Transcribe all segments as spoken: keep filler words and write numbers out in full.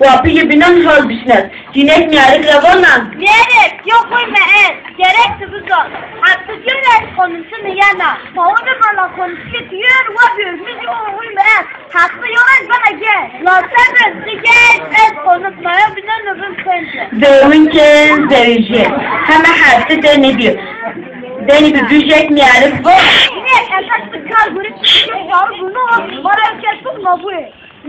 Wa pîyê bînan hal bişnas. Cînek mîyarik ra vana. Mîyarik, yo xûy mi est. Gerek ti bizon. Hepsi diyor ez xonimçi mi yena. Pauni mala xonimçi diyor wa diyor. Mizi o xûy mi est. Hepsi yo ez bana gel. La sebir, ti gel, ez xonim maya bînan rind pence. Zewin ke zewji. Heme hepsi deni bir. Deni bir büjek mîyarik bu. Ne, esas bir kar görüp çıkıyor. Bunu, bana kes tutma bu.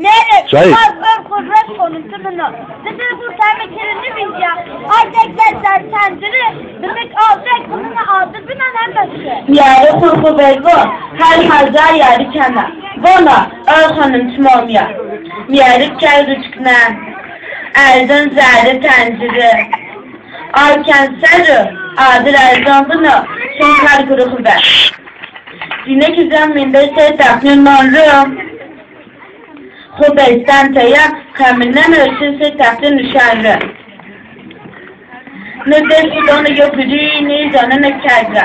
Nêrê, çay. Baz ör xo res xonimçi min o. Ti dir xo teme kere nivînca. Ay tek tek der tenciri, dimik al tek bununla aldı bina ne mesi. Mîyarik xo xo verbo, her hazar yarî kena. Vona, ör xonimçi mi omîya. Mîyarik kerdo çikna. Erdin zerre tenciri. Ay ken serri, adir erzan bina. Şin kar guru xo ver. Cînekî zan mînde ser teqnî non ru. Xo besten teya, xemilneno şin sey textê nişan ri. Nê dest dano yo birî, nê zaneno kerd ra.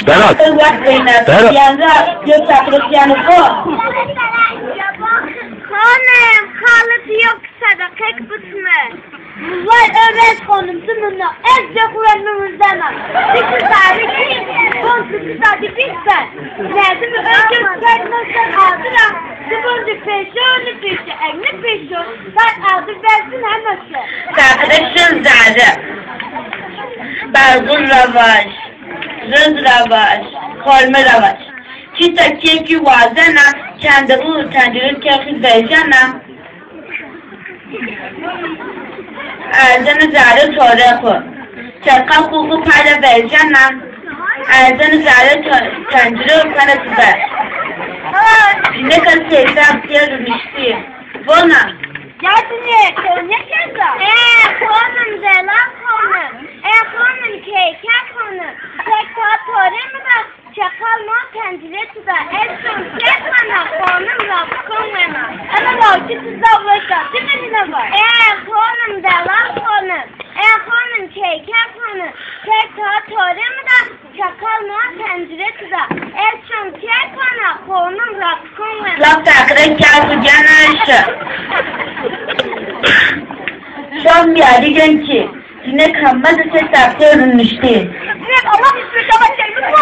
Berat. Xo wext veyna. Berat. Yan ra yo teqrîb yanî xo. Xanim, xalit yo ki sedaqek bitme. Vay, öv ez xonimçi min o, ez de xo ra nivindena. Ti ki tarî kî, bon ti ki tarî bîn ben. Merdimî öncî kerd no ser adira, ti bon di pêşo, ni pêşo, eg ni pêşo, tay adir versin hema se. Teqrîb şin zerre. Bergul ra vaj, rind ra vaj, xorme ra vaj. Çita kêfkî wazena, kende û tencîrî kexî vejena. Erzeni zerre tore xo. Çeqa xo xo payra vejena. Erzeni zerre to-, tencîre û kena sibe. Nika seyda diye rûniştî. Vona. Yadine, to ne keza? E, xonim, delal xonim. E, xonim, keyke xonim. Tek ta tore mi da? Çeqal ma tencîre tu da, ez şon kerd wena, xonim ra bikon wena. Ena lawkî tu zaf weş a, ti mi nîna va? E, xonim, delal xonim. E, xonim, keyke xonim. Tek ta tore mi da, çeqal ma tencîre tu da, ez şon kerd wena, xonim ra bikon wena. Laf teqrîb kerd û gena şi. Şan mîyarî gen kî. Cînek heme di sey textê rûniştî. Cînek, Allah mi sê şama çekmiş bu.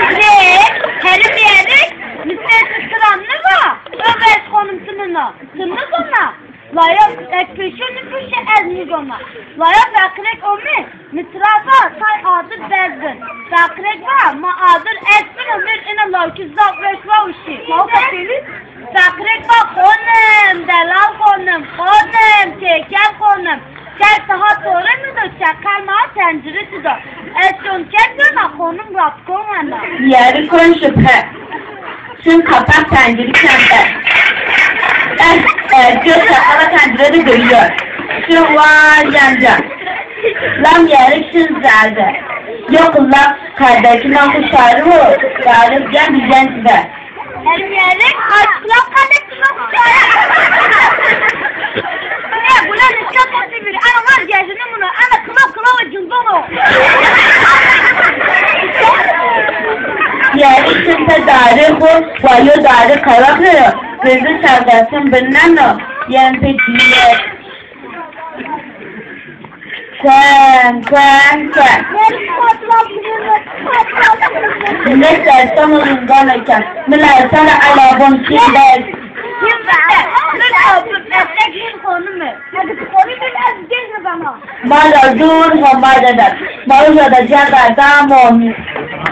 Cînek, herî mîyerik, mi sê ti siran niva, öv ez xonimçi min o. Ti nizona. La ya eg pêşo nipêşe ez nizona. La ya feqîrek omê, mi tira va, tay adir berz bin. Feqîrek va, ma adir est bin o, mêrd ena lawkî zaf weş wa û şî. Lawka pêlî? Feqîrek va, xonim, delal xonim, xonim, keyker xonim. Tek daha tore mi do, çeqal ma tencîre tu da. Ez şon kerd wena, xonim ra bikon wena. Mîyarî kon şi pe. Şin kapak tencîrî kerde. Eh, eh, diyor çeqala tencîre de görüyor. Şin wa yanca. La mîyarî şin zerre. Yok la, kardekî na xo şarî wo, tarîf gen, bî gen sibe. Mîyarî, aşkla kardekî na xo şarî. Ne, buna ne çat bir, ana var gezini bunu, ana kula kula ve cundunu. Mîyarî şin pe darê xo, wa yo darê qerex ra yo, girdi serdesin bineno, yen pê dîye. Kuen, kuen, kuen. Ne sersan û rindane ken. Mi la esana elabon kî ber. Kim ber? Mi la esana elabon kî ber. Ma ra dûr, Homa de ber. Ma uca de cem berda, ma omî.